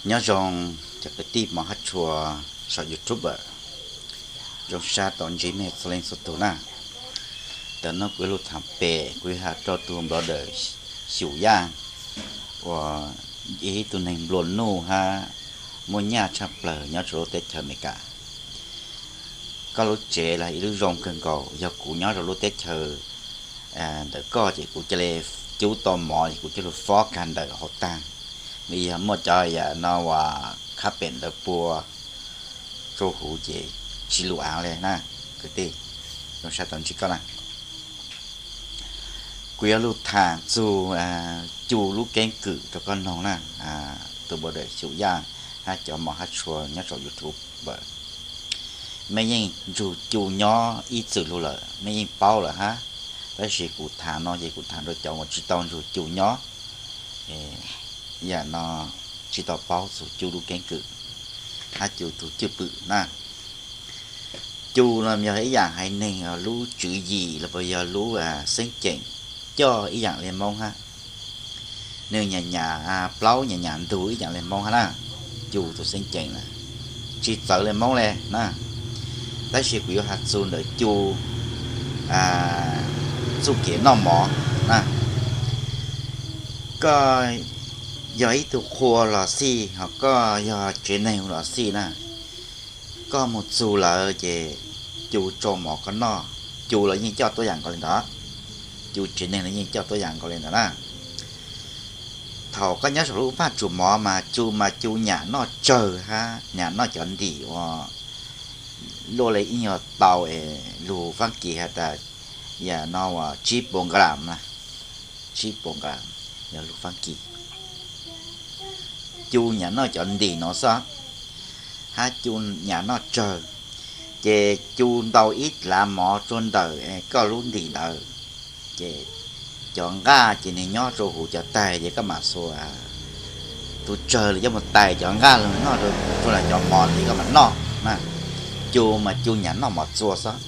Nyob zoo cov kwv tij mos hab tshua saum YouTube, zoo sab tau ntsib mej txhua leej txhua tug na. Tam no kuv yuav lug thaam pem, kuv yuav has rau tug brother Xyum Yaj, uas ib tug neeg nplua nuj hab muaj nyaj tshaj plawg nyob rua lub teb chaws Amelikas. Koj lub tsev los ib lub zoo kawg nkaus, yog kuv nyob rau lub teb chaws ntawm koj ces kuv ca le cub tau mov es kuv coj lug fob kag ntawm hauv taag. Vim yog muaj cov yam no uas khab pem ntawd pua rua huv ces tsi lug aav le na. Kwv tij, zoo sab tau ntsib koj na. Kuv yuav lug thaam txug Cu lub keeb kwm rau koj noog na, tus brother Xyum Yaj hab cov mos hab tshua nyob saum YouTube. Mej yeej nrug Cu nyob ib txwm lug lawm, mej yeej paub lawm hab, tab sis kuv thaam no ces kuv thaam rau cov uas tsi tau nrug Cu nyob, yam no tsi tau paub txug Cu lub keeb kwm hab Cu tug cwj pwm na. Cu no yog ib yaam haiv neeg lub tswv yim los puas yog lub xeeb ceem coj ib yaam le Moob hab. Nwg nyam nyam plaub nyam nyam ntug ib yaam le Moob hab na. Cu tug xeeb ceem na tsi txawv le Moob le na. Tab sis kuv yuav has txug ntawm Cu txuj kev noj mov na. Koj yog ib tug qhua los xij, ho koj yog tsev neeg los xij na, koj moog txug lawm ces Cu tsau mov koj noj. Cu los yeej coj tuab yaam nkaus le ntawd, Cu tsev neeg los yeej coj tuab yaam nkaus le ntawd na. Thaum koj nyob saum lub phaaj tsum mov mas Cu mas Cu nyam noj tsawg hab nyam noj cov ntim uas luaj le ib nyuag tau es lug Faab Kis has tas yam no uas tsib puas gram na, tsib puas gram yog lug Faab Kis. Cu nyam noj cov ntim no xwb, hab Cu nyam noj tsawg, ces Cu ntau ib dlav mov rua ntawm koj lub ntim ntawd, ces cov nqaj ces nwg nyob rua huv cov taig ces koj mam xuas tug tsawg lug coj moog tais cov nqaj lug noj rua cov mov ntawd koj mam noj na. Cu mas Cu nyam noj mov txua xwb.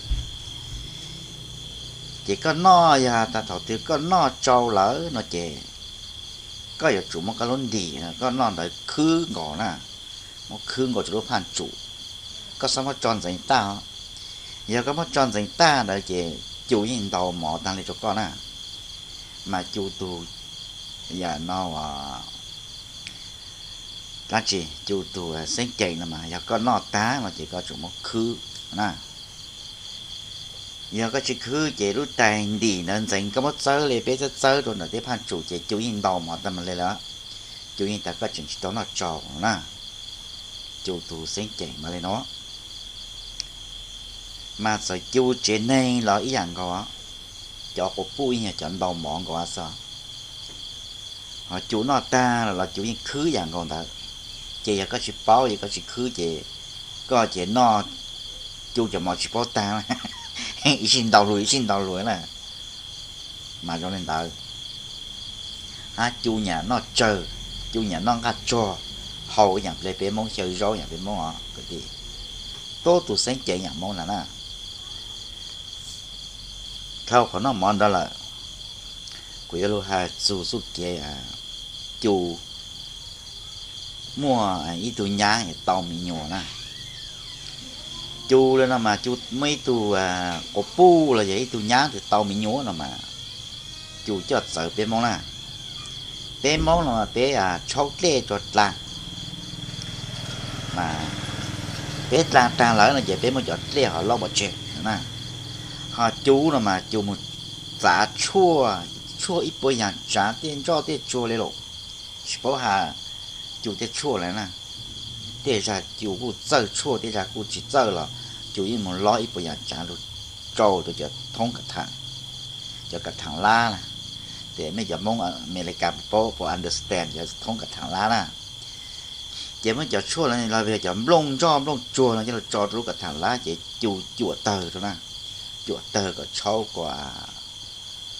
Ces koj noj, yog tas thaum twg koj noj tsau lawm no ces koj yuav tsum muab koj lub ntim koj noj ntawd khwb nkaus na, muab khwb nkaus rua lub phaaj tsum. Koj xob muab tso ntxeev tag os. Yog koj muab tso ntxeev tag ntawd ces Cu yeej ntau mov taag le rua koj na. Mas Cu tug, yam no, dlaab tsi, Cu tug xeeb ceem no mas yog koj noj tag no ces koj tsum muab khwb na. Yog koj tsi khwb ces lub tais ntim ntawd ntxeev koj muab txawb le peb txawb txawb rua ntawm tej phaaj tsum ces Cu yeej ntau mov taag le lawm. Cu yeej tas koj tseem tsi tau noj tsau na. Cu tug xeeb ceem mas le nuav. Mas txawm Cu tsev neeg los ib yaam nkaus, cov quas puj yeej yog cov ntau mov nkaus xwb. Ho Cu noj tag los Cu yeej khwb yaam nkaus ntawd. Ces yog koj tsi paub, yog koj tsi khwb ces koj ces noj Cu cov mov tsi paub tag, ib sij ntau lug ib sij ntau lug na. Mas zoo le ntawd. Hab Cu nyam noj tsawg, Cu nyam noj nqaj tsuag, hau yaam ple peb Moob, xyaw zaub yaam peb Moob os kwv tij. Tub tug xeeb ceem yaam Moob ntag na. Dhau qhov noj mov ntawd lawm, kuv yuav lug has txug txuj kev Cu muaj ib tug nyaab tau me nyuam na. Cu le no mas Cu muaj ib tug quas puj los yog ib tug nyaab twg tau me nyuam no mas Cu coj txawv peb Moob na. Peb Moob no mas peb tshaub dlej rua dlaa. Mas peb dlaa taag lawm no ces peb muab cov dlej ho laub pov tseg na. Ho Cu no mas Cu moog txav tshuaj, tshuaj ib puas yaam tsaav tej ntsoj tej tsuag le lawm. Tsis paub has Cu tej tshuaj le na. Tej zag Cu kuj txawj tshuaj, tej zag kuj tsis txawj los Cu yeej moog lob ib puas yaam tsaav lug tsau rua cov thoob ka thaam, cov ka thaam lab na. Tes mej cov Moob Amelikas puas paub, puas understand cov thoob ka thaam lab na. Ces muab cov tshuaj los yog cov nplooj ntsoj nplooj tsuag no coj lug tso rua lub ka thaam lab ces Cu cuam tawg rua na. Cuam tawg kom tshaub kom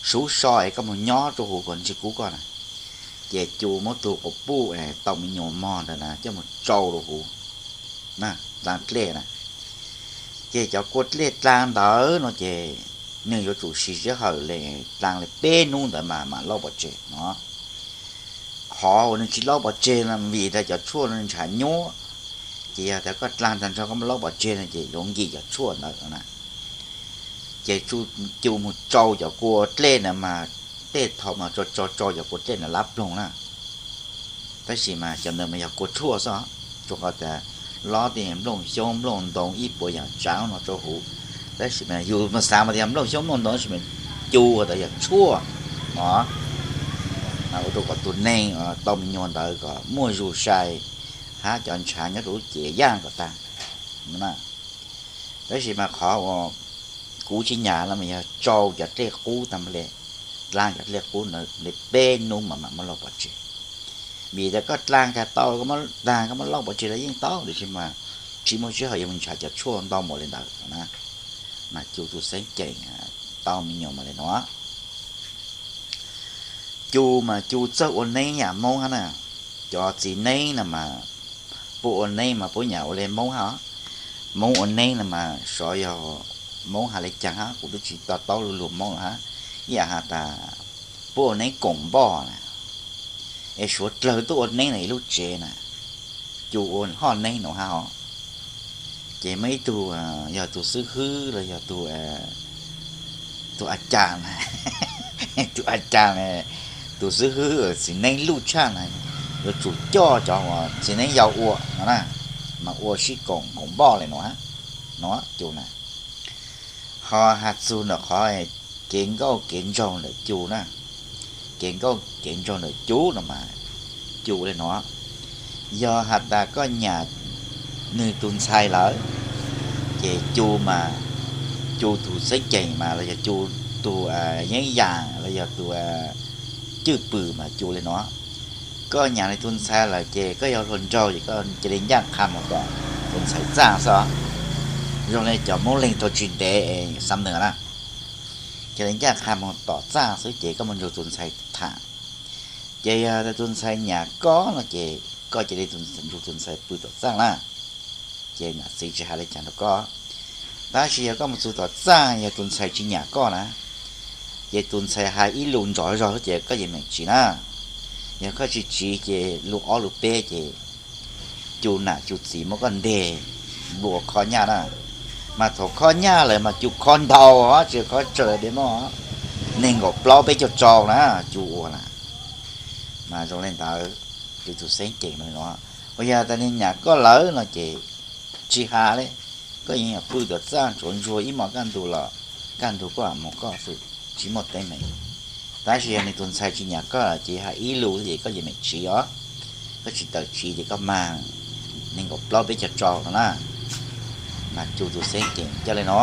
suv so es koj moog nyob rua huv kom ntsis kub koj na. Ces Cu muab tug quas puj tau me nyuam mog ntawd na coj moog tsau rua huv na, dlaa dlej na. Ces cov kua dlej dlaa ntawd no ces nwg yuav tsum siv sij hawm le dlaa le peb nub ntawd mas mam laub pov tseg no. qhov uas nws tsis laub pov tseg no vim tias cov tshuaj no nws ntshav nyuab, ces yog tias koj dlaa tag nrho koj muab laub pov tseg no ces yuav nkim cov tshuaj ntawd na. Ces Cu mus tsau cov kua dlej ntawd mas tej thaum mas tsau tsau tsau cov kua dlej ntawd lab ploog na. Tab sis mas cov ntawd mas yog kua tshuaj xwb, rau qhov tias lob tej nplooj xyoob nplooj ntoo ib puas yam tsav no rau huv. Tab sis mas yus mas xav mas tias nplooj xyoob nplooj ntoo tab sis mas Cu has tas yog tshuaj os. Ua rau kom tus neeg tau me nyuam ntawd kom muaj zug sai, hab cov ntshav nyob rau lub cev yaj kom tag. Tab sis mas qhov uas kuv tsis nyam no mas yog tsau cov dlej qub tag nrho, dlaa cov dlej qub ntawd li peb hnub mas mam muab laub pov tseg. Vim tias koj dlaa kag tau, koj muab dlaa koj muab laub pov tseg los yeej tau, tiam sis mas tsis muaj sij hawm yuav mus ntshav cov tshuaj ntau npaum li ntawd na. Mas Cu tus xeeb ceem tau me nyuam mas li no. Cu mas Cu txawj ua neeb yam Hmoob hab na. Cov txiv neeb no mas puab ua neeb mas puab nyam ua li Hmoob hab. Hmoob ua neeb no mas xyov yog Hmoob has li cas hab, kuv twb tsis to taub lug lug Hmoob lawm hab. Ib yam has tas puab ua neeb koom npoj na, es suav dlawg tuaj ua neeb ntawm ib lub tsev na, Cu ua hoj neeb no hab os. Ces muaj ib tug yog tus xib hwb los yog tus, tus a cas na, tus a cas, tus xib hwb txiv neeb luj tshaj na, yuav tsum coj cov uas txiv neeb yau ua no na, mas ua sib koom koom npoj li no, no Cu na. Ho has txug ntawm qhov kev nkauj kev nraug ntawm Cu na, kev nkauj kev nraug ntawm Cu no mas Cu li no, yog has tas koj nyam nwg tus ntxhais lawm, ces Cu mas, Cu tus xeeb ceem mas los yog Cu tus yeeb yam los yog tus cwj pwm mas Cu li no. Koj nyam nwg tus ntxhais lawm ces koj yog hluas nraug ces koj cia li ncaj qha mus tom tus ntxhais txaj xwb. Zoo li cov Moob Leeg thaum tsis ntev es xam nwg na, cia li ncaj qha mus tom txaj xwb ces koj mus nrug tus ntxhais tham. Ces yog tus ntxhais nyam koj no ces koj cia li nrug tus ntxhais pw tom txaj na. Ces nam txiv tsis has li cas rau koj. Tab sis yog koj mus txug tom txaj yog tus ntxhais tsis nyam koj na, ces tus ntxhais hais ib lus nrov zog ces koj yeej meem tsiv na. Yog koj tsis tsiv ces lus ob lus peb ces Cu nam Cu txiv muab koj nteg nplua khob nyaj na. Mas thaum khob nyaj lawm mas Cu khob ntau, tsis khob tsawg li no, nees nkaum plaub peb caug rau na, Cu ua na. Mas zoo li ntawd, Cu tus xeeb ceem no, uas yog tas nwg nyam koj lawm no ces tsis has li, koj yeej pw tom txaj ntsuav ntsuag ib hmos kaj ntug los kaj ntug koj mus koj xwb, tsis muaj teeb meem. Tab sis yog nwg tus ntxhais tsis nyam koj lawm ces hais ib lus ces koj yeej meem tsiv os. Koj tsis tawm tsiv ces koj mag nees nkaum plaub peb caug rau no na. Mas Cu tus xeeb ceem coj li no.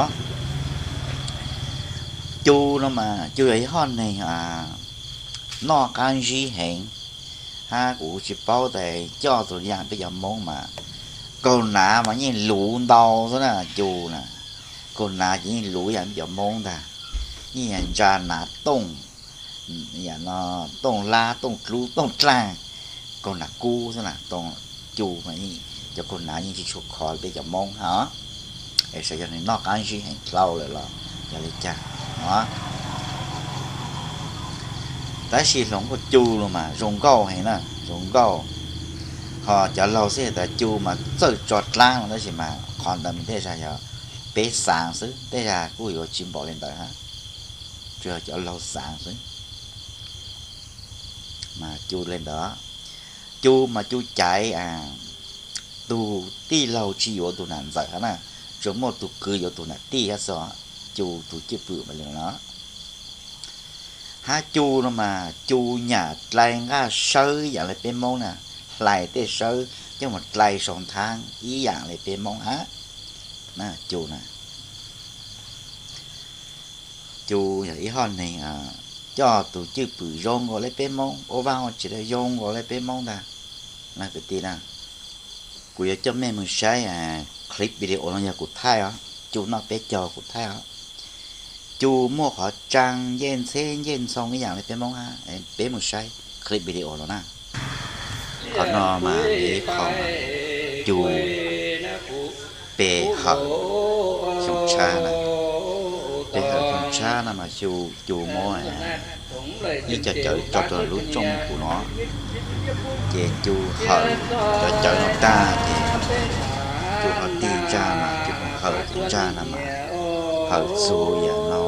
Cu no mas Cu yog ib hoj neeg noj qab ntsib heev, hab kuv tsis paub tas coj tus yam peb cov Moob mas kaug nav mas yeej luv ntau xwb na Cu na. Kaug nav ces yeej luv yam peb cov Moob ntag, yeej yog ntsa nav tooj, yam no tooj lab tooj dlub tooj dlaag, kaug nav kub xwb na. Cu mas cov kaug nav yeej tsis tshua khov peb cov Moob hab. Es xyov yog nws noj qab ntsib heev dlhau lawm los yog li cas no. Tab sis hluas nkauj Cu no mas zoo nkauj heev na, zoo nkauj. Ho cov laug xav tas Cu mas txawj tso dlaab no tab sis mas qhov ntawd mas tej zag yog peb xaav xwb, tej zag kuj yuav tsis npaum li ntawd hab, tsuas yog cov laug xaav xwb. Mas Cu li ntawd, Cu mas Cu caiv tug tij laug tsis yuav tug nam ntxawm hab na, tsuas muaj tug kwv yuav tug nam tij hab xwb. Cu tug cwj pwm mas li no. Hab Cu no mas Cu nyam dlai nqaj sawb yam li peb Moob na, hlais tej sawb coj mus dlai sau nthaab ib yam li peb Moob hab. Cu na, Cu yog ib hoj neeg coj tug cwj pwm zoo nkaus li peb Moob, ua vaaj ua tsev zoo nkaus li peb Moob ntag. Kwv tij na, kuv yuav coj mej mus saib clip video no yog kuv thaij os, Cu noj peb caug kuv thaij os. Cu muaj qhov tsaa ncej ntxheb ncej ntxhoo ib yam li peb Moob hab, peb mus saib clip video no na. Qhov no mas yog ib qho Cu pe hawm xyoo tshab na, pe hawm xyoo tshab no mas Xyu, Xyu muab ib co cawv tso rau lub rooj kuv no, ces Xyu hawm cov cawv no tag ces Xyu ho tig ntsaj mas Xyu hawm cov ntsaj no mas hawm txog yam no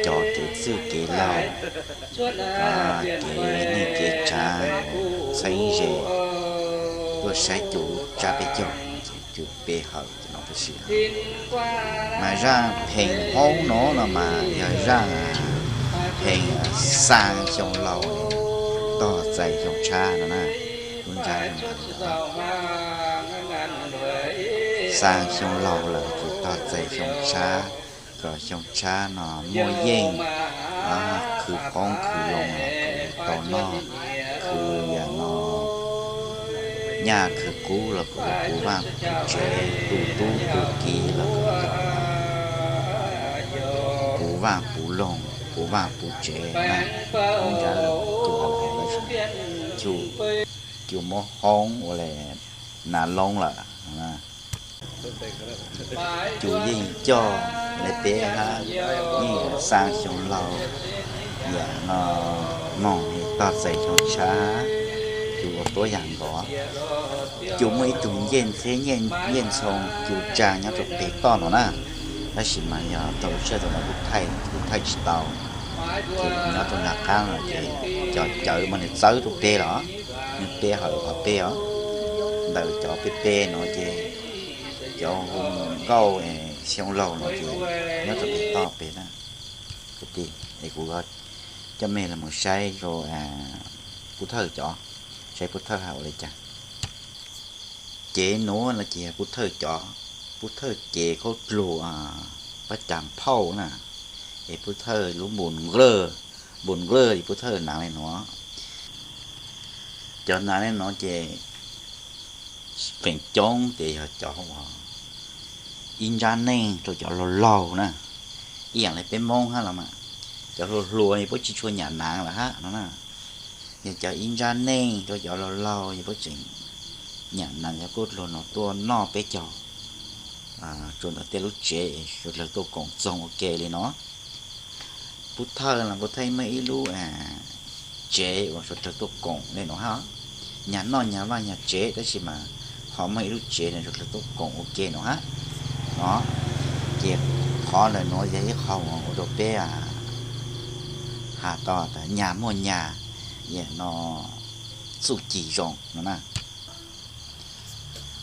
cov kev txwj kev laug, kev neej kev tsav, txheeb ze tuaj saib Xyu lub tsab peb caug, ces Xyu pe hawm no tab sis mas zaj pheej hoob no no mas yog zaj pheej xaa xyoo laug tog txais xyoo tshab no na. Lub ntsab xaa xyoo laug lawm ces tog txais xyoo tshab, kom xyoo tshab no muaj yeej khwv qoob khwv loo los kuv tau noj, khwv yam no nyaj khwv kub los kuv, kuv vaj kuv tsev, tu tub tu kiv los kuv puv vaj puv loog, puv vaj puv tsev na. Lub ntsab Xyu, Xyu muab hoob ua li nas loob lawm. Xyu yeej coj li peb hab, yeej xaa xyoo laug, yam no moog tog txais xyoo tshab, Xyu ua tuab yam nkaus. Xyu muaj ib tug ncej ntxheb ncej ntxhoo Xyu tsaa nyob rau peg toj no na, tab sis mas yog thaum lub sij hawm no kuv thaij, kuv thaij tsis tau, ces nyob rau nram qab no ces cov cawv mas nws txawb rau peg los, nws pe hawm qhov peg os, ntawm cov peg peg no ces cov hu nkauj xyoo laug no ces nyob rau peg toj peg na. Kwv tij, es kuv coj mej los mus saib rau Pub Thawj cov, saib Pub Thawj hab ua li cas. Ces nuav no ces Pub Thawj cov, Pub Thawj ces khaub dluag pab cas phauj na, es Pub Thawj lub npus nqlawj, npus nqlawj es Pub Thawj naav li nuav. Cov naav li nuav ces feem coob ces yog cov ua ib nrab neej rau cov laug laug na, ib yaam le peb Moob hab los mas, cov hluas hluas es puab tsis tshua nyam naav lawm hab no na. Yog cov ib nrab neej rau cov laug laug es puab tseem nyam naav, cov khaub dluag no tuaj noj peb caug, tsuas ntawm tej lub tsev es suav dlawg tuaj koom txoog ua ke li no. Pub Thawj los Pub Thawj muaj ib lub tsev uas suav dlawg tuaj koom li no hab, nyag noj nyag vaj nyag tsev tab sis mas ho muaj ib lub tsev no suav dlawg tuaj koom ua ke no hab. No ces qhov ntawm nuav yog ib qho ua rau peb has tau tas nyag muaj nyag, yam no txuj ci zoo no na.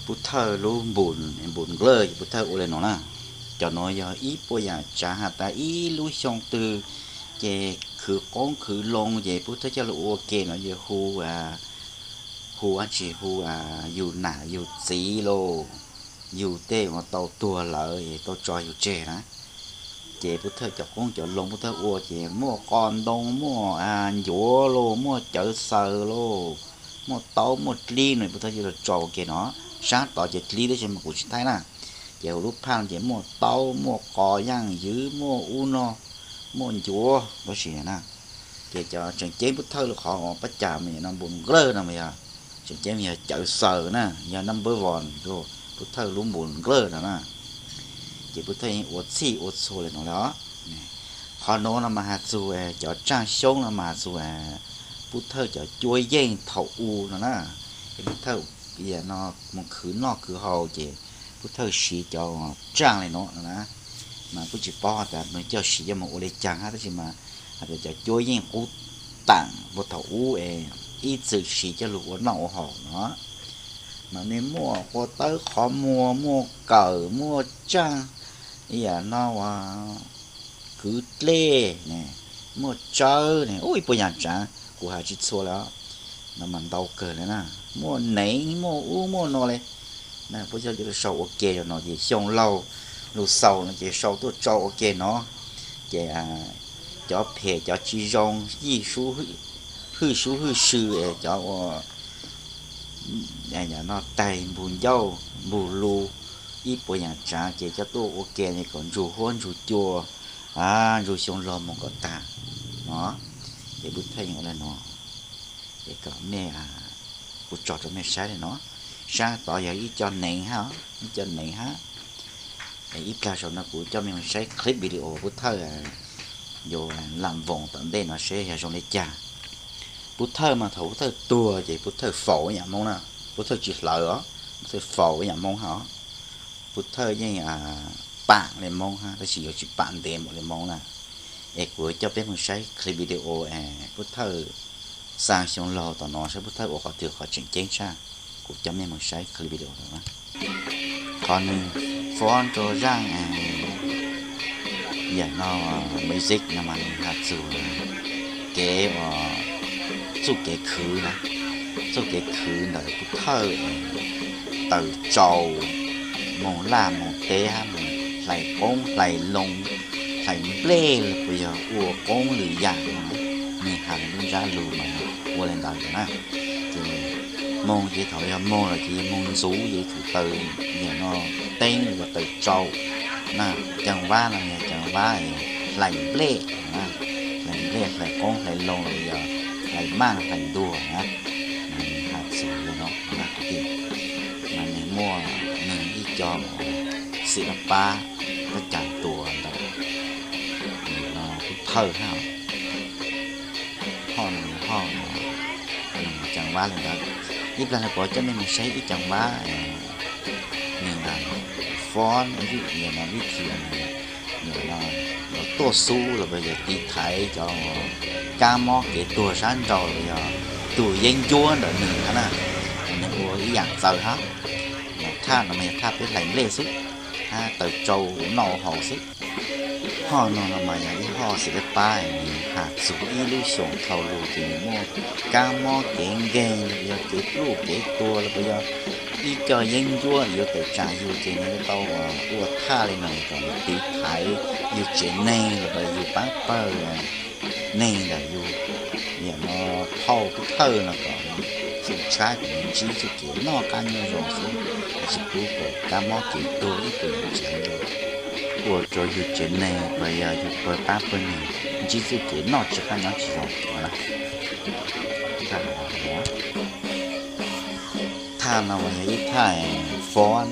Pub Thawj lub npus, npus nqlawj es Pub Thawj ua li no na. Cov nuav yog ib puas yaam tsaav has tas ib lub xyoo twg ces khwv qoob khwv loo ces Pub Thawj coj lug ua ke no ces hu, hu dlaab tsi, hu yug nam yug txiv lauj, yug tej uas tau tuag lawm es tau tso yug tseg na. Ces Pub Thawj cov qoob cov loo Pub Thawj ua ces muaj qos ntoo, muaj ncuav lauj, muaj cawv xaws lauj, muaj taub muaj dlib no Pub Thawj coj lug tso ua ke no. Saab tod ces dlib tab sis mas kuv tsis thaij na. Ces huv lub phaj ces muaj taub muaj qos yaaj ywv muaj ub no, muaj ncuav tab sis na. Ces cov tseem ceeb Pub Thawj lub qhov uas pab cas mas yog no npus nqlawj no mas yog tseem ceeb yog cawv xaws na, yog number one rau Pub Thawj lub npus nqlawj no na. Ces Pub Thawj yeej ua txhij ua txhua li no lawm os. Qhov nuav no mas has txug cov tsaaj xyoob no mas has txug Pub Thawj cov cuab yeej thaum u no na. Es Pub Thawj no mus khwv noj khwv haus ces Pub Thawj siv cov tsaaj li no no na. Mas kuj tsis paub has tas nws coj siv coj mus ua li caag hab tab sis mas has tas cov cuab yeej qub taam puag thaum ub es ib txwm siv coj lug ua noj ua haus no. Mas nws muaj qhua tawb qhov muag, muaj kawm, muaj tsaaj, ib yam no ua kwv dlej ne, muaj tsawb ne, ib puas yaam tsaav kuv has tsis txhua lawm. No mas ntau kawg li na, muaj neev muaj ub muaj no li. Puab coj coj lug sau ua ke no ces xyoo laug lug xaus no ces sau tuaj tso ua ke no. Ces cov phem cov tsis zoo yij hwj sub hwj sw es cov ua no taig npug ncauj npug lug ib puas yaam tsaav ces coj tuaj ua ke kom ntsug huab ntsug cua, ntsug xyoo laug moog kom taag no. Ces Pub Thawj ua le no, es kom mej, kuv tso rau mej saib le no. Saab tod yog ib co neev hab, ib co neev hab. Ib plag saum no kuv coj mej mus saib clip video Pub Thawj yuav lam voos tom ntej no seb yog zoo li cas. Pub Thawj mas thaum Pub Thawj tuag ces Pub Thawj faus ib yam Hmoob na, Pub Thawj tsis hlawv os, Pub Thawj faus ib yam Hmoob hab. Pub Thawj yeej pam li Hmoob hab tab sis yuav tsis pam ntev npaum li Hmoob na. Es kuv coj peb mus saib clip video es Pub Thawj xaa xyoo laug tom no saib Pub Thawj ua qhov twg qhov tseem ceeb tshaj. Kuv coj mej mus saib clip video no. Qhov nws foob rau zaaj yam no music no mas nws has txug kev uas txuj kev khwv na, txuj kev khwv ntawm Pub Thawj taws tsau, moog laj moog teb hab moog hlais qoob hlais loo, hlais nplej los puas yog ua qoob lwm yam no, nws has lub ntsab lug mas ua li ntawd na. Ces moog ces thaum yog moog lawm ces yog moog ntxuv ces tsum taws yam no teeb los yog taws tsau na, caas vab no yog caas vab hlais nplej, hlais nplej hlais qoob hlais loo los yog hlais maaj hlais ntuag na. Nws has txug li no na kwv tij, mas nws muaj nws ib co xim laj pab tab caag tuas ntawm Pub Thawj hab. Hoj no hoj caas vab li ntawd. Ib plag no kuv coj mej mus saib ib caas vab nws fob vib thi, nws tuaj xub los puas yog tiv thaiv cov kab mob kev tuag sab nraud los yog tug yeeb ncuab ntawm nws hab na. Nws ua ib yaam txawv hab. Thaj no mas yog thaj peb hlais nplej xwb, hab taws tsau ua noj ua haus xwb. Hoj no no mas yog ib hoj xim laj pab nws has txug ib lub xyoos dhau lug ces nws muaj kab mob kev nkeeg los puas yog kev pluj kev tuag los puas yog ib co yeeb ncuab yuav tawm tsaam yug ces nws tau ua thaj li no kom nws tiv thaiv yug tsev neeg los puas yog yug paab pawg neeg ntawm yug. Yam no phauj Pub Thawj no kom txhum tshab kom nws ntsib txuj kev noj qab nyob zoo xwb, tsis pub kom kab mob kev tuag ib puas yam tsav yug, ua rua yug tsev neeg los yog yug pawg paab pawg neeg ntsib txuj kev noj tsi qab nyob tsis zoo no na. Thaj no mas yog ib thaj fob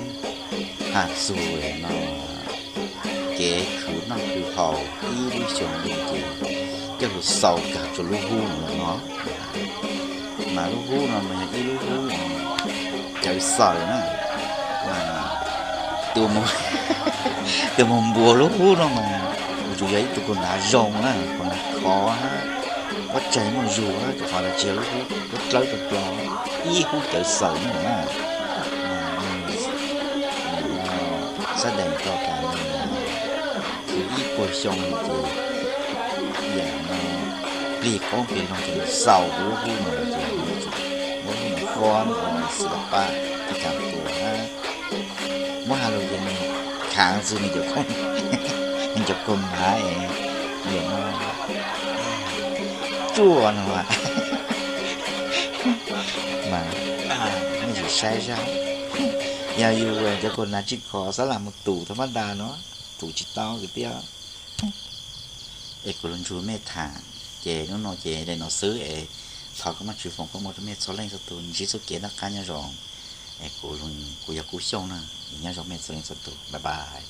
has txug no kev khwv noj khwv haus ib lub xyoos lug ces coj lug xaus kag rua lub hub no. Mas lub hub no mas yog ib lub hub cawv xaws na. Mas tus mus npuas lub hub no mas yuav tsum yog ib tug kaus hnav zoo na, kaus hnav khov hab pob tsaig muaj zug, rau qhov tsis yog lub hub dlawb dlawb rau plo, ib hub cawv xaws no na. Sab dees rau tas nws khwv ib puas xyoo ces yam no plig qoob plig loo ces xaus lub hub no ces lub hub no fob xim laj pab kaag tuas na. Muab has lug ces nws khaav xwb, nws cov kaus hnav es yam no ruaj no mas, mas nej sim saib sab. Yog yus cov kaus hnav tsis khov xab lam mus tus thaum mab da no, tus tsis tau kwv tij. Es kuv lug nrug mej tham, ces hnub no ces li no xwb es thov koj Vaajtswv foom koob moov rau mej txhua leej txhua tug ntsib txuj kev noj qab nyob zoo. Es kuv, kuv yog Kub Xyooj na, es nyob zoo mej txhua leej txhua tug, bye bye.